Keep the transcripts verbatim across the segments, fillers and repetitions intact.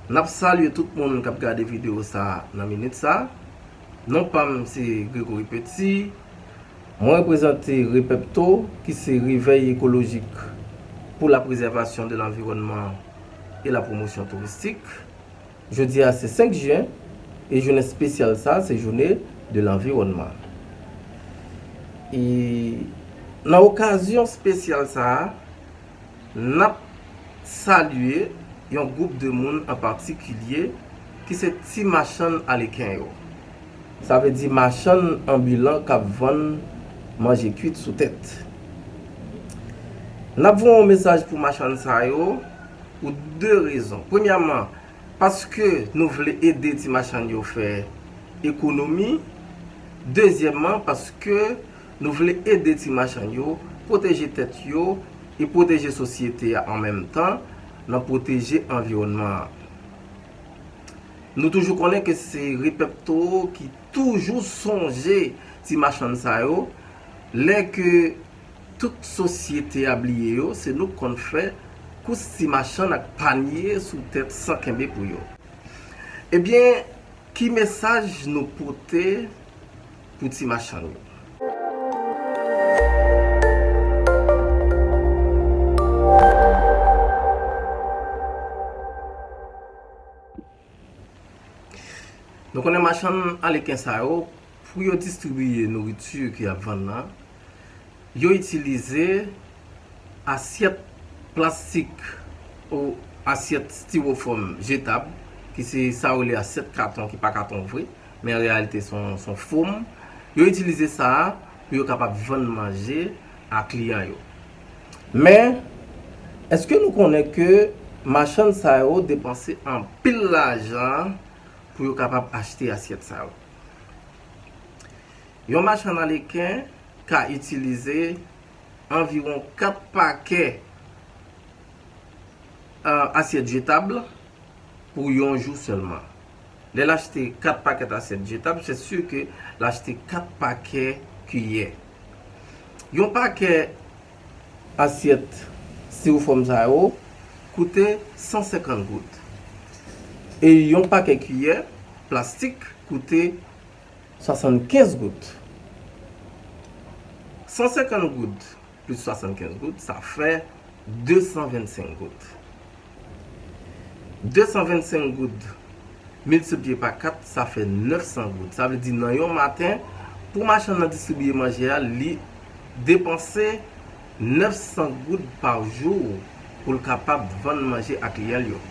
N ap salye tout moun k ap gade videyo sa a nan minit sa a. Non pa m se Gregory Petit. Mwen reprezante Repepto, ki se Réveil écologique pour la préservation de l'environnement et la promotion touristique. Jodi a se senk jen, e jounen espesyal sa a se Journée de l'environnement. E nan okazyon espesyal sa a, n ap salye yon gwoup de moun an patikilye ki se ti machann aleken yo. Sa vle di machann anbilan k ap vann manje kwit sou tèt. N ap voye yon mesaj pou machann sa yo pou de rezon. Premyèman, paske nou vle ede ti machann yo fè ekonomi. Dezyèmman, paske nou vle ede ti machann yo pwoteje tèt yo e pwoteje sosyete a an menm tan nan pwoteje anviwònman an. Nou toujou konnen ke se Repepto ki toujou sonje ti machann sa yo, lè ke tout sosyete a bliye yo, se nou k konn fè kous ti machann ak panye sou tèt san kenbe pou yo. Ebyen, ki mesaj nou pote pou ti machann yo? Nou konnen machann aleken sa yo, pou yo distribiye nouriti ke y ap vann nan, yo itilize asyèt plastik ou asyèt stiwofòm jetab, ki se sa yo rele asyèt katon, ki pa katon vre, men an reyalite se yon, se yon fòm. Yo itilize sa a pou yo kapab vann manje a kliyan yo. Men, èske nou konnen ke machann sa yo depanse anpil lajan pou yo kapab achte asyèt sa yo? Yon machann aleken ka itilize anviwon kat pakè, euh, asyèt jetab pou yon jou sèlman. Lè l achte kat pakèt asyèt jetab, se si ke l achte kat pakè kiyè. Yon pakè asyèt stiwofòm sa yo koute san senkant goud. E yon pakè kiyè plastik koute swasannkenz goud. San senkant goud plis swasannkenz goud, sa fè de san vennsenk goud. De san vennsenk goud miltipliye pa kat, sa fè nèf san goud. Sa vle di nan yon maten, pou machann nan distribiye manje a, li depanse nèf san goud pa jou pou l kapab vann manje a kliyan l yo.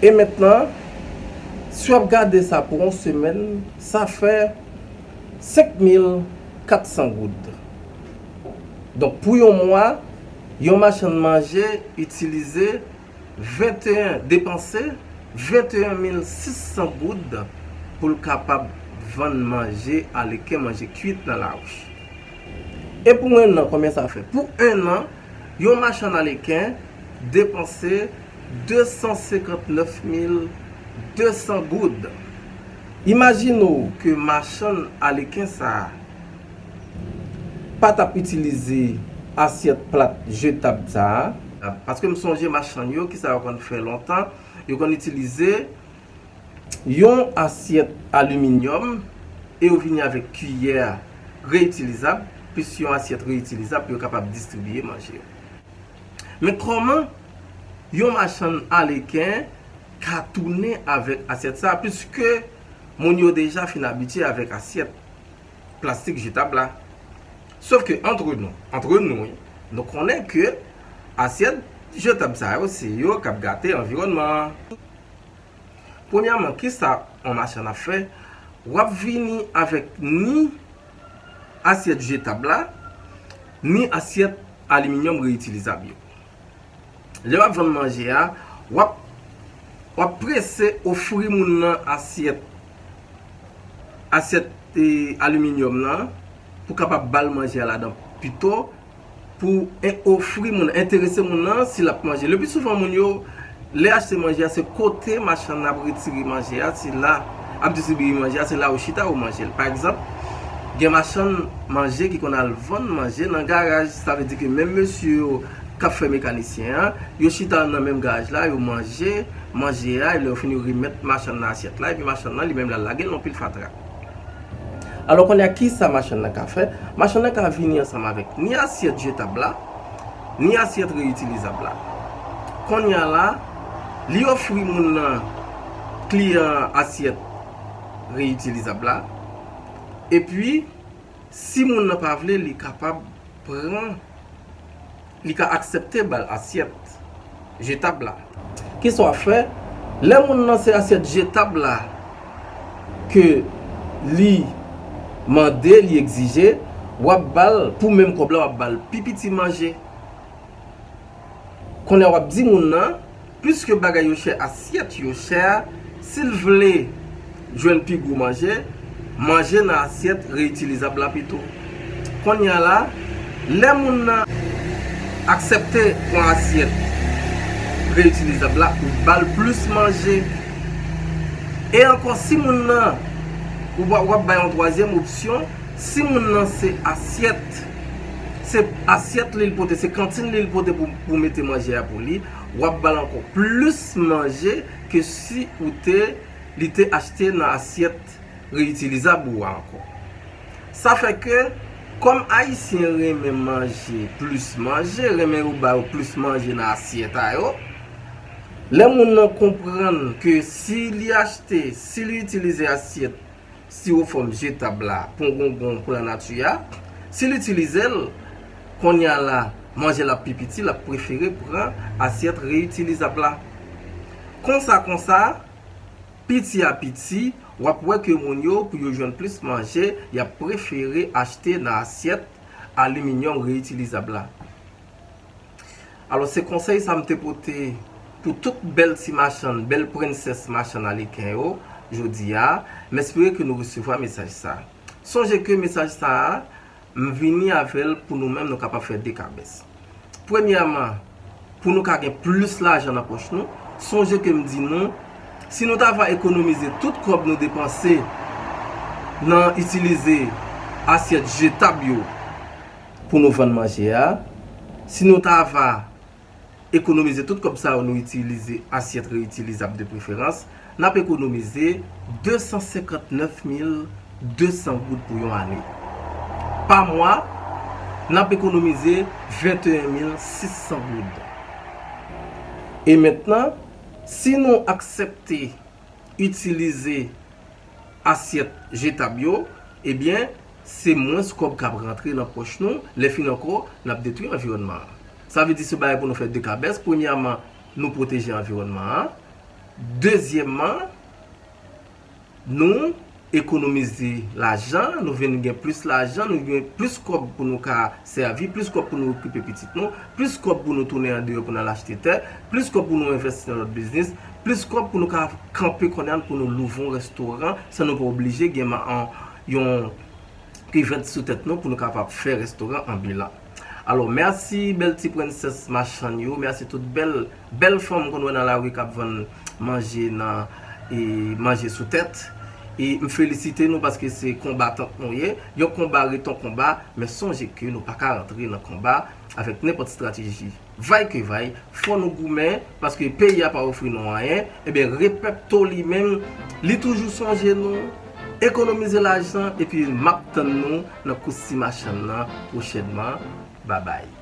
E mentnan, si w ap gade sa pou yon semèn, sa fè senk mil kat san goud. Donk, pou yon mwa, yon machann manje itilize venteyen, depanse venteyen mil sis san goud pou l kapab vann manje aleken, manje kwit nan lawouch. E pou en an, konbyen sa fè? Pou en an, yon machann aleken depanse de san senkant nèf mil de san goud. Imajine w ke machann aleken sa a pa t ap itilize asyèt plat jetab sa a. Paske m sonje machann yo, kisa yo konn fè lontan, yo konn itilize yon asyèt aliminyòm e yo vini avèk kiyè reyitilizab, plis yon asyèt reyitilizab pou yo kapab distribiye manje yo. Men kòman yon machann aleken ka tounen avèk asyèt sa a, piske moun yo deja fin abitye avèk asyèt plastik jetab la? Sòf ke, antre nou, antre nou, wi, nou konnen ke asyèt jetab sa yo, se yo k ap gate anviwònman an. Premyèman, kisa yon machann ap fè? W ap vini avèk ni asyèt jetab la, ni asyèt aliminyòm reyitilizab yo. Lè w ap vann manje a, w ap, w ap prese ofri moun nan asyèt, asyèt, e, aliminyòm nan pou kapab ba l manje a ladan pito, pou en-, ofri moun, enterese moun nan si l ap manje. Le pli souvan, moun yo, lè achte manje a, se kote machann nan ap retire manje a, se la, ap distribiye manje a, se la ou chita ou manje l. Pa egzanp, gen machann manje ki konn al vann manje nan garaj. Sa vle di ke menm mesye yo k ap fè mekanisyen an, yo chita nan menm garaj la, yo manje manje a, lè yo fini yo remèt machann nan asyèt la, epi machann nan li menm l al lage l nan pil fatra. Alò kounye a, kisa machann nan ka fè? Machann nan ka vini ansanm avèk ni asyèt jetab la, ni asyèt reyitilizab la. Kounye a la, li ofri moun nan, kliyan an, asyèt reyitilizab la. Epi, si moun nan pa vle, li kapab pran, li ka aksepte ba l asyèt jetab la. Kisa w ap fè? Lè moun nan se asyèt jetab la ke li mande, li egzije, w ap ba l, pou menm kòb la, w ap ba l pi piti manje. Kounye a w ap di moun nan, piske bagay yo chè, asyèt yo chè, si l vle jwenn pi gwo manje, manje nan asyèt reyitilizab la pito. Kounye a la, lè moun nan aksepte pran asyèt reyitilizab la, ou ba l plis manje. E ankò, si moun nan, ou pa, w ap bay yon twazyèm opsyon, si moun nan se asyèt, se asyèt li l pote, se kantin li l pote pou, pou mete manje a pou li, w ap ba l ankò plis manje ke si ou te, li te achte nan asyèt reyitilizab ou a ankò. Sa fè ke, kòm Ayisyen renmen manje, plis manje, renmen yo ba yo plis manje nan asyèt a yo, lè moun nan konprann ke si li achte, si li itilize asyèt stiwofòm jetab la, pon gongon pou lanati a, si l itilize l, kounye a la, manje l ap pi piti, l ap prefere pran asyèt reyitilizab la. Konsa, konsa, piti a piti, w ap wè ke moun yo, pou yo jwenn plis manje, y ap prefere achte nan asyèt aliminyòm reyitilizab la. Alò, se konsèy sa m te pote pou tout bèl ti machann, bèl prensès machann aleken yo, jodi a. M espere ke nou resevwa mesaj sa. Sonje ke mesaj sa a, m vini avè l pou nou menm nou kapab fè de kabès. Premyèman, pou nou ka gen plis lajan nan pòch nou, sonje ke m di nou, si nou ta va ekonomize tout kòb nou depanse nan itilize asyèt jetab yo pou nou vann manje a, si nou ta va ekonomize tout kòb sa yo, nou itilize asyèt reyitilizab de preferans, n ap ekonomize de san senkant nèf mil de san goud pou yon ane. Pa mwa, n ap ekonomize venteyen mil sis san goud. E mentnan, si nou aksepte itilize asyèt jetab yo, ebyen, se mwens kòb k ap rantre nan pòch nou, lè fin ankò, n ap detwi anviwònman an. Sa vle di se bagay pou nou fè de kabès. Premyèman, nou pwoteje anviwònman an. Dezyèmman, nou ekonomize lajan, nou vin gen plis lajan, nou gen plis kòb pou nou ka sèvi, plis kòb pou nou okipe pitit nou, plis kòb pou nou tounen andeyò pou n al achte tè, plis kòb pou nou envèsti nan lòt biznis, plis kòb pou nou ka kanpe kounye a pou nou louvri yon restoran san nou pa oblije gen ma-, an, yon kivèt sou tèt nou pou nou kapab fè restoran anbilan. Alò, mèsi bèl ti prensès machann yo, mèsi tout bèl, bèl fanm konn wè nan lari k ap vann manje nan, e, manje sou tèt. E m felisite nou paske se konbatant nou ye. Yon konba ret yon konba, men sonje ke nou pa ka rantre nan konba avèk nenpòt estrateji. Vay ke vay, fò nou goumen, paske peyi a pa ofri nou anyen. Ebyen, Repèp To li menm, li toujou sonje nou, ekonomize lajan, epi m ap tann nou nan kous ti machann nan pwochènman. Babay.